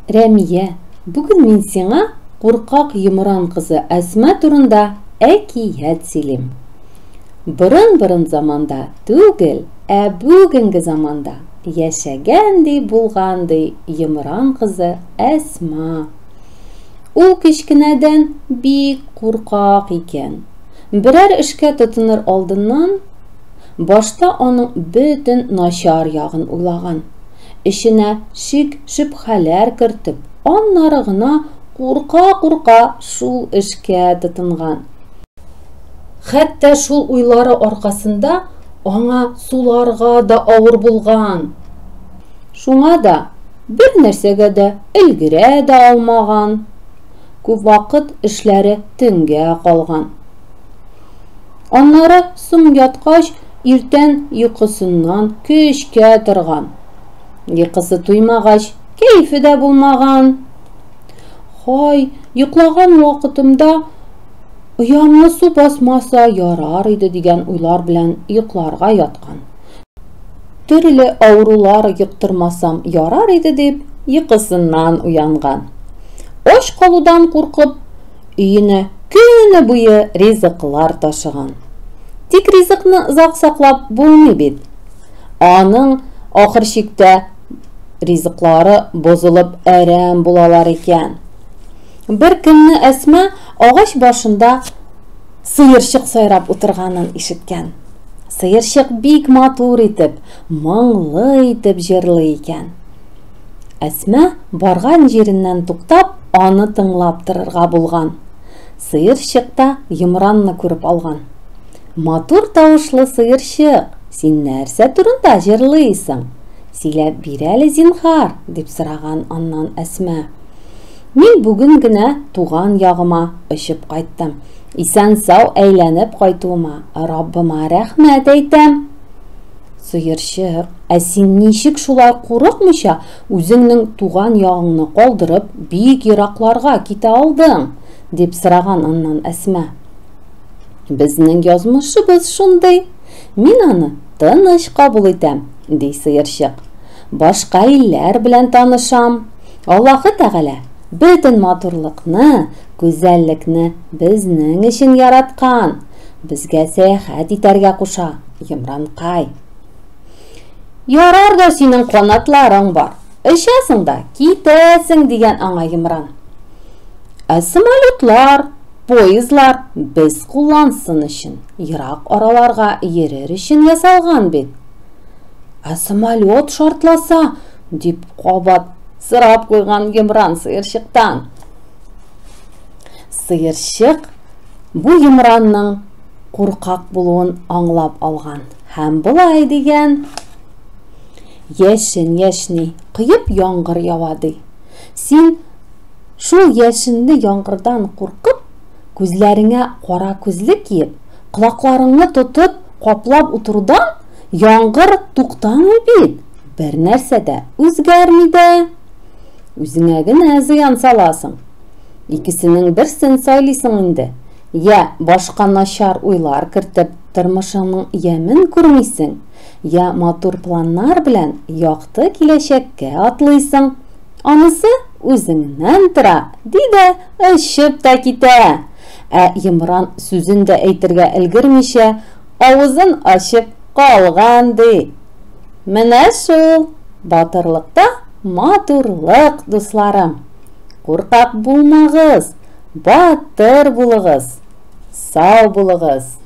Рәмия, бүген мин сиңа куркак йомран кызы Әсма турында әкият сөйлим. Борын-борын заманда түгел, ә бүгенге заманда яшәгән ди, булган ди йомран кызы Әсма. Ул кечкенәдән бик куркак икән. Берәр эшкә тотыныр алдыннан башта аның бөтен начар ягын уйлаган. Эченә шик-шөбһәләр кертеп, аннары гына курка-курка шул эшкә тотынган. Хәтта шул уйлары аркасында аңа суларга да авыр булган. Шуңа да бер нәрсәгә дә өлгерә дә алмаган. Күп вакыт эшләре төнгә калган. Аннары соң яткач, иртән йокысыннан көчкә торган. Йокысы туймагач, кәефе дә булмаган. Хай, йоклаган вакытымда оямны су басмаса ярар иде дигән уйлар белән йокларга яткан. Төрле авырулар йоктырмасам ярар иде дип, йокысыннан уянган. Ач калудан куркып, өенә көне буе ризыклар ташыган. Тик ризыкны озак саклап булмый бит. Аның ахыр чиктә ризыклары бозылып әрәм булалар икән. Бер көнне Әсма агач башында сыерчык сайрап утырганын ишеткән. Сыерчык бик матур итеп, моңлы итеп җырлый икән. Әсма барган җиреннән туктап, аны тыңлап торырга булган. Сыерчык та йомранны күреп алган. Матур тавышлы сыерчык, син нәрсә турында җырлыйсың? Сөйләп бир әле, зинһар, дип сораган аннан Әсма. Мин бүген генә туган ягыма очып кайттым. Исән-сау әйләнеп кайтуыма Раббыма рәхмәт әйтәм. Сыерчык, ә син ничек шулай курыкмыйча үзеңнең туган ягыңны калдырып, бик еракларга китә алдың? дип сораган аннан Әсма. Безнең язмышыбыз шундый. Мин аны тыныч кабул итәм, ди сыерчык. Башка илләр белән танышам. Аллаһы Тәгалә бөтен матурлыкны, гүзәллекне безнең өчен яраткан. Безгә сәяхәт итәргә куша, йомранкай. Ярар да синең канатларың бар. Очасың да китәсең, дигән аңа йомран. Ә самолетлар, поездлар без куллансын өчен, ерак араларга йөрер өчен ясалган бит. Ә самолет шартласа, дип кабат сорап куйган йомран сыерчыктан. Сыерчык бу йомранның куркак булуын аңлап алган һәм болай дигән: Яшен яшьни, коеп яңгыр ява ди. Син шул яшенле яңгырдан куркып, күзләреңә кара күзлек киеп, колакларыңны тотып, каплап утырудан яңгыр туктамый бит, бер нәрсә дә үзгәрми дә. Үзеңә генә зыян саласың. Икесенең берсен сайлыйсың инде. Я башка начар уйлар кертеп, тормышыңның ямен күрмисең, я матур планнар белән якты киләчәккә атлыйсың. Анысы үзеңнән тора, ди дә очып та китә. Ә йомран сүзен дә әйтергә өлгермичә, авызын ачып калган, ди. Менә шул батырлыкта матурлык, дусларым. Куркак булмагыз, батыр булыгыз. Сау булыгыз.